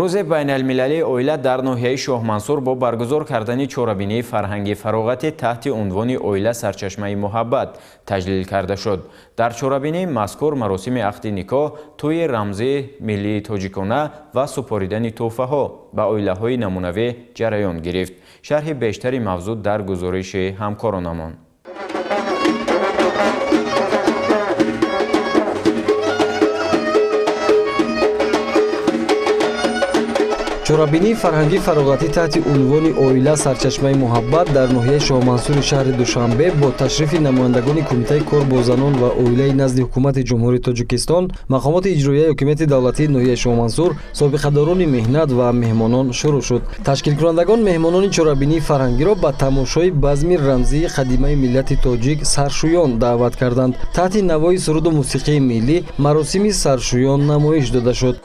Рӯзи байналмилалии оила дар ноҳияи Шоҳмансур бо баргузор кардани чорабинии фарҳанги фароғатӣ таҳти унвони «Оила сарчашмаи муҳаббат» таҷлил карда шуд. Дар чорабинии мазкур маросими ақди никоҳ, тӯйи рамзии миллии тоҷикона ва супоридани тӯҳфаҳо ба оилаҳои намунавӣ ҷараён гирифт. Шарҳи бештари мавзӯъ дар гузориши ҳамкоронамон. Чорабинии фарҳангӣ фароғатӣ таҳти унвони «Оила сарчашмаи муҳаббат» дар ноҳияи Шоҳмансури шаҳри Душанбе бо ташрифи намояндагони Кумитаи кор бо занон ва оилаи назди Ҳукумати Ҷумҳурии Тоҷикистон, мақомоти иҷроияи ҳокимияти давлатии ноҳияи Шоҳмансур, собиқадорони меҳнат ва меҳмонон шурӯъ шуд. Ташкилкунандагон меҳмонони чорабинии фарҳангиро ба тамошои базми рамзии қадимаи миллати тоҷик саршӯён даъват карданд. Таҳти навои суруду мусиқии миллӣ маросими саршӯён намоиш дода шуд.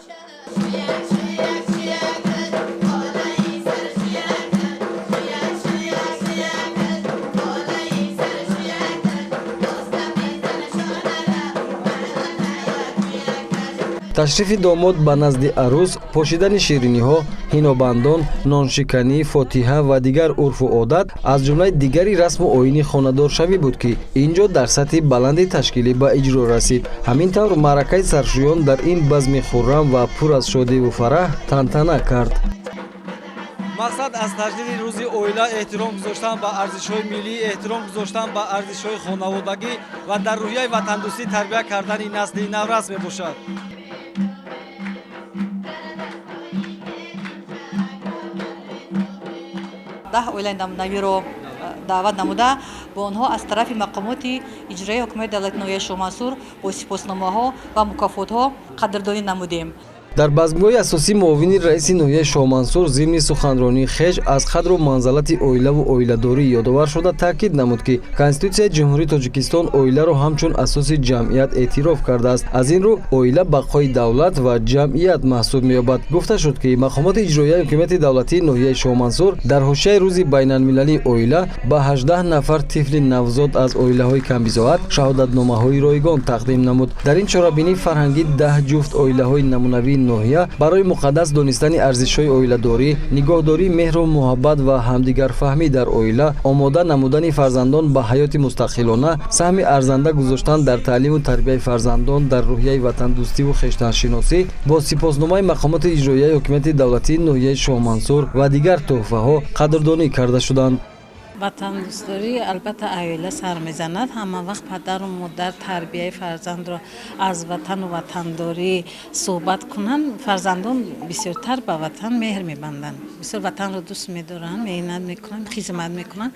Ташрифи домод ба назди арӯс, пошидани шириниҳо, ҳинобандон, ноншиканӣ, фотиҳа ва дигар урфу одат аз ҷумлаи дигари расму оини хонадоршавӣ буд, ки ин ҷо дар сатҳи баланди ташкилӣ ба иҷро расид. Ҳамин тавр маъракаи саршӯён дар ин базми хуррам ва пур аз шодиву фараҳ тантана кард. Мақсад аз таҷлили рӯзи оила эҳтиром гузоштан ба арзишҳои миллӣ, эҳтиром гузоштан ба арзишҳои хонаводагӣ ва дар рӯҳияи ватандӯстӣ тарбия кардани насли наврас мебошад. 10 оилаи намунавиро даъват намуда, бо онҳо аз тарафи мақомоти иҷроияи ҳукумати давлати ноҳияи Шоҳмансур бо сипосномаҳо ва мукофотҳо қадрдонӣ намудем. Дар базмгоҳи асосӣ муовини раиси ноҳияи Шоҳмансур зимни суханронии хеш аз қадру манзалати оилаву оиладорӣ ёдовар шуда, таъкид намуд, ки Конститутсияи Ҷумҳурии Тоҷикистон оиларо ҳамчун асоси ҷамъият эътироф кардааст. Аз ин рӯ оила бақои давлат ва ҷамъият маҳсуб меёбад. Гуфта шуд, ки мақомоти иҷроияи ҳукумати давлатии ноҳияи Шоҳмансур дар ҳошияи рӯзи байналмилалии оила ба 18 нафар тифли навзод аз оилаҳои камбизоат шаҳодатномаҳои ройгон тақдим намуд. Дар ин чорабинии фарҳангӣ 10 ҷуфт оилаҳои намунавии ноҳия барои муқаддас донистани арзишҳои оиладорӣ, нигоҳдории меҳру муҳаббат ва ҳамдигарфаҳмӣ дар оила, омода намудани фарзандон ба ҳаёти мустақилона, саҳми арзанда гузоштан дар таълиму тарбияи фарзандон дар рӯҳияи ватандӯстиву хештаншиносӣ бо сипосномаи мақомоти иҷроияи ҳокимияти давлатии ноҳияи Шоҳмансур ва дигар тӯҳфаҳо қадрдонӣ карда шуданд. Ватандӯстдорӣ албатта оила сар мезанад. Ҳама вақт падару модар тарбияи фарзандро аз ватану ватандорӣ суҳбат кунанд, фарзандон бисёртар ба ватан меҳр мебанданд, бисёр ватанро дӯст медоранд, меҳнат мекунанд, хизмат мекунанд.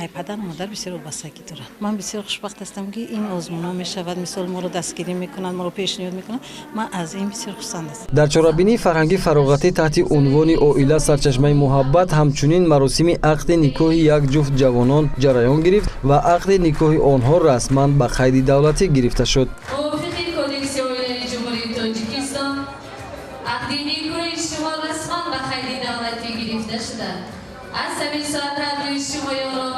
Ай падару модар бисёр вобастагӣ доранд. Ман бисёр хушбахт ҳастам, ки ин озмунҳо мешавад, мисол моро дастгирӣ мекунанд, моро пешниҳод мекунанд. Ман аз ин бисёр хурсанд ҳастам. Дар чорабинии фарҳангӣ фароғатӣ таҳти унвони «Оила сарчашмаи муҳаббат» ҳамчунин маросими ақди никоҳи як ҷуфт ҷавонон ҷараён гирифт ва ақди никоҳи онҳо расман ба қайди давлатӣ гирифта шуд. Мувофиқи Кодекси оилаи Ҷумҳурии Тоҷикистон ақди никоҳи шумо расман ба қайди давлатӣ гирифта шуда, аз ҳамин соат ҳаррӯи шумоёнро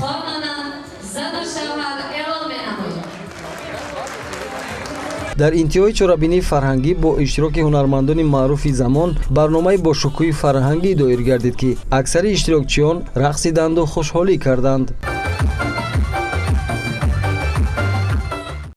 қонунан зану шавҳар эълон менамоем. Дар интиҳои чорабинии фарҳангӣ бо иштироки ҳунармандони маъруфи замон барномаи бошукӯҳи фарҳангӣ доир гардид, ки аксари иштирокчиён рақсиданду хушҳолӣ карданд.